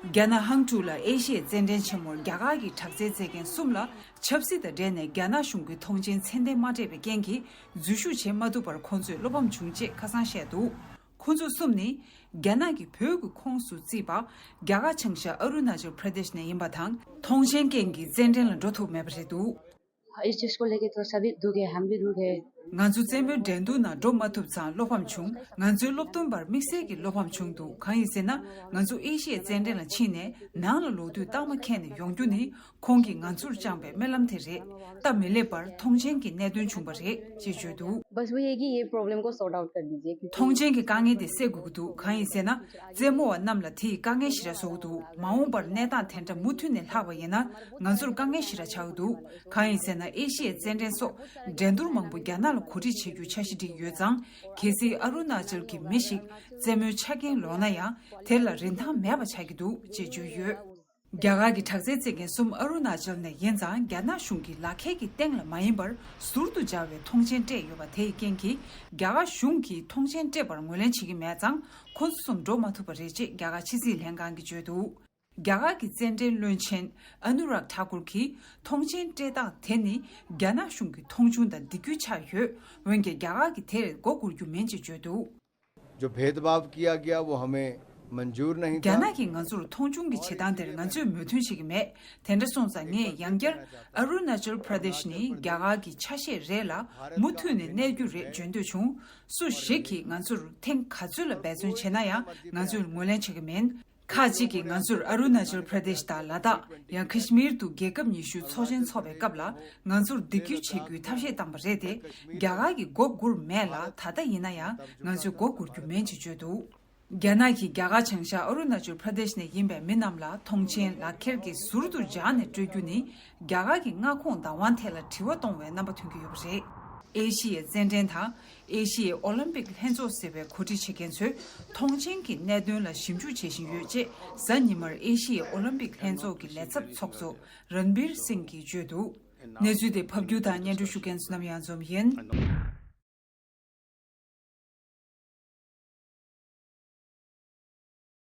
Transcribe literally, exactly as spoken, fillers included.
རྒྱ་ནག་ཧང་ཀྲུག་ལ་ཨེ་ཤི་ཡའི་རྩེད་འགྲན་ཆེན་མོར་རྒྱ་གར་གྱི་དྲག་རྩལ་རྩེད་མཁན་གསུམ་ལ་ཆབ་སྲིད་དང་འབྲེལ་ནས་རྒྱ་ནག་གཞུང་གི་ཐོངས་མཆན་ཚད་ལྡན་མ་སྤྲད་པའི་རྐྱེན་གྱིས་འཛུལ་ཞུགས་བྱེད་མ་ཐུབ་པར་ཁོང་ཚོས་བློ་ཕམ་བྱུང་ཅེས་ཁ་སང་བཤད་འདུག་ཁོང་ཚོ་གསུམ་ནི། རྒྱ་ནག་གི་བོད་ཀྱི་ཁོངས་སུ་བརྩིས་པ། རྒྱ་གར་བྱང་ཤར་ཨ་རུ་ན་ཅལ་པྲ་དེཤ་ནས་ཡིན་པ་དང་། ཐོངས་མཆན་རྐྱེན་གྱིས་རྩེད་འགྲན་ལ་འགྲོ་ཐུབ་མེད་པ་རེད་འདུག इस चीज़ को लेके तो सभी दुख है, हम भी दुख है। ང་ཚོ་རྩེད་མོའི་འགྲན་བསྡུར་ནང་འགྲོ་མ་ཐུབ་ཙང་བློ་ཕམ་བྱུང་། ང་ཚོའི་སློབ་སྟོན་པར་དམིགས་བསལ་གྱི་བློ་ཕམ་བྱུང་འདུག་གང་ཡིན་ཟེར་ན། ང་ཚོ་ཨེ་ཤི་ཡའི་རྩེད་འགྲན་ལ་ཕྱིན་ནས་ནང་ལ་ལོག་དུས་རྟགས་མ་འཁྱེར་ནས་ཡོང་རྒྱུ་ནི། ཁོང་གིས་ང་ཚོར་བཅངས་པའི་སྨོན་ལམ་དེ་རེད། སྟབས་མི་ལེགས་པར་ཐོངས་མཆན་གྱི་གནད་དོན་བྱུང་བ་རེད་ཅེས་བརྗོད་འདུག बस वो ये कि ये प्रॉब्लम को सॉर्ट आउट कर दीजिए क्योंकि ཐོངས་མཆན་གྱི་དཀའ་ངལ་དེ་སེལ་དགོས་ཀྱི་འདུག་གང་ཡིན་ཟེར་ན། རྩེད་མོ་བ་རྣམས་ལ་དེ་ཡིས་དཀའ་ངལ་ཞེ་དྲག་བཟོ་གི་འདུག་མ་འོངས་པར་གནས་སྟངས་དེ་འདྲ་མུ་མཐུད་ནས་ལྷག་པ་ཡིན་ན། ང་ཚོར་དཀའ་ངལ་ཞེ་དྲག་ཆགས་ཀྱི་འདུག་གང་ཡིན་ཟེར་ན། ཨེ་ཤི་ཡའི་རྩེད་འགྲན་སོགས་འགྲན་བསྡུར་མང་པོ་རྒྱ་ནག་ལ་གོ་སྒྲིག་བྱེད་རྒྱུའི་འཆར་གཞི་སྒྲིག་ཡོད་ཙང་། གལ་སྲིད་ཨ་རུ་ན་ཅལ་གྱི་མི་ཞིག་རྩེད་མོའི་ཆ་རྐྱེན་ལོག་ན་ཡང་། དེ་ལ་རིན་ཐང་མེད་པ་ཆགས་ཀྱི་འདུག་ཅེས་བརྗོད་ཡོད། རྒྱ་གར་གྱི་དྲག་རྩལ་རྩེད་མཁན་གསུམ་ཨ་རུ་ན་ཅལ་ནས་ཡིན་ཙང་། རྒྱ་ནག་གཞུང་གི་ལག་ཁྱེར་གྱི་སྟེང་ལ་མ་ཡིན་པར་ཟུར་དུ་སྦྱར་བའི་ཐོངས་མཆན་སྤྲད་ཡོད་པ་དེའི་རྐྱེན་གྱིས། རྒྱ་གར་གཞུང་གིས་ཐོངས་མཆན་སྤྲད་པར་ངོས་ལེན་བྱེད་ཀྱི་མེད་ཙང་། ཁོ་ཚོ་གསུམ་འགྲོ་མ་ཐུབ་པ་རེད་ཅེས་རྒྱ་གར་ཕྱི་སྲིད་ལྷན་ཁང་གིས་བརྗོད་འདུག་རྒྱ་གར་གྱི་རྩེད་འགྲན་བློན་ཆེན་ཨ་ནུ་རག་ཐ་ཀུར་གྱིས། ཐོངས་མཆན་སྤྲད་སྟངས་དེ་ནི་རྒྱ་ནག་གཞུང་གི་མཐོང་ཆུང་དང་སྡིགས་སྐུལ་ཆགས་ཡོད། འོན་ཀྱང་རྒྱ་གར་གྱིས་དེར་མགོ་སྒུར་རྒྱུ་མིན་ཅེས་བརྗོད་འདུག जो भेदभाव किया गया, वो हमें मंजूर नहीं था। རྒྱ་ནག་གིས་ང་ཚོར་མཐོང་ཆུང་གི་བྱེད་སྟངས་དེར་ང་ཚོས་མོས་མཐུན་བྱེད་ཀྱི་མེད། དེ་འདྲ་སོང་ཙང་ངས་ཡང་བསྐྱར། ཨ་རུ་ན་ཅལ་པྲ་དེཤ་ནི་རྒྱ་གར་གྱི་ཆ་ཤས་རེད་ལ། མུ་མཐུད་ནས་གནས་རྒྱུ་རེད་བརྗོད་འདོད་བྱུང་། སུ་ཞིག་གིས་ང་ཚོར་ཐེངས་ག་ཚོད་ལ་འབད་བརྩོན་བྱས་ན་ཡང་། ང་ཚོས་ངོས་ལེན་བྱེད་ཀྱི་མིན། ཁག་ཅིག་གིས་ང་ཚོར་ཨ་རུ་ན་ཅལ་པྲ་དེཤ་དང་ལ་དྭགས། ཡང་ཁ་ཤི་མིར་དུ་རྒྱལ་ཁབ་ཉི་ཤུ་ཚོགས་ཆེན་འཚོགས་པའི་སྐབས་ལ། ང་ཚོར་སྡིགས་སྐུལ་བྱེད་རྒྱུའི་ཐབས་ཤེས་བཏང་པ་རེད་དེ། རྒྱ་གར་གྱིས་མགོ་སྒུར་མེད་ལ། ད་ལྟ་ཡིན་ན་ཡང་ང་ཚོས་མགོ་སྒུར་རྒྱུ་མིན་ཅེས་བརྗོད་འདུག་རྒྱ་ནག་གིས་རྒྱ་གར་བྱང་ཤར་ཨ་རུ་ན་ཅལ་པྲ་དེཤ་ནས་ཡིན་པའི་མི་རྣམས་ལ་ཐོངས་མཆན་ལག་ཁྱེར་གྱི་ཟུར་དུ་སྦྱར་ནས་སྤྲོད་རྒྱུ་ནི། རྒྱ་གར་གྱི་མངའ་ཁོངས་བདག་དབང་ཐད་ལ་དྲི་བ་གཏོང་བའི་རྣམ་པ་ཐོན་གྱི་ཡོད་པ་རེད། ཨེ་ཤི་ཡའི་རྩེད་འགྲན་དང་། ཨེ་ཤི་ཡའི་ཨོ་ལིམ་པིག་ལྷན་ཚོགས་ཟེར་བས་གོ་སྒྲིག་བྱེད་མཁན་ཚོས་ཐོངས་མཆན་གྱི་གནད་དོན་ལ་ཞིབ་འཇུག་བྱེད་བཞིན་ཡོད་ཅེས། གཟའ་ཉི་མར་ཨེ་ཤི་ཡའི་ཨོ་ལིམ་པིག་ལྷན་ཚོགས་ཀྱི་ལས་ཚབ་ཚོགས་གཙོ་རན་བིར་སིང་གིས་བརྗོད་འདུག་གནས་ཚུལ་དེ་ཕབ་སྒྱུར་དང་སྙན་སྒྲོན་ཞུ་མཁན་བསོད་ནམས་གཡང་འཛོམས་ཡིན།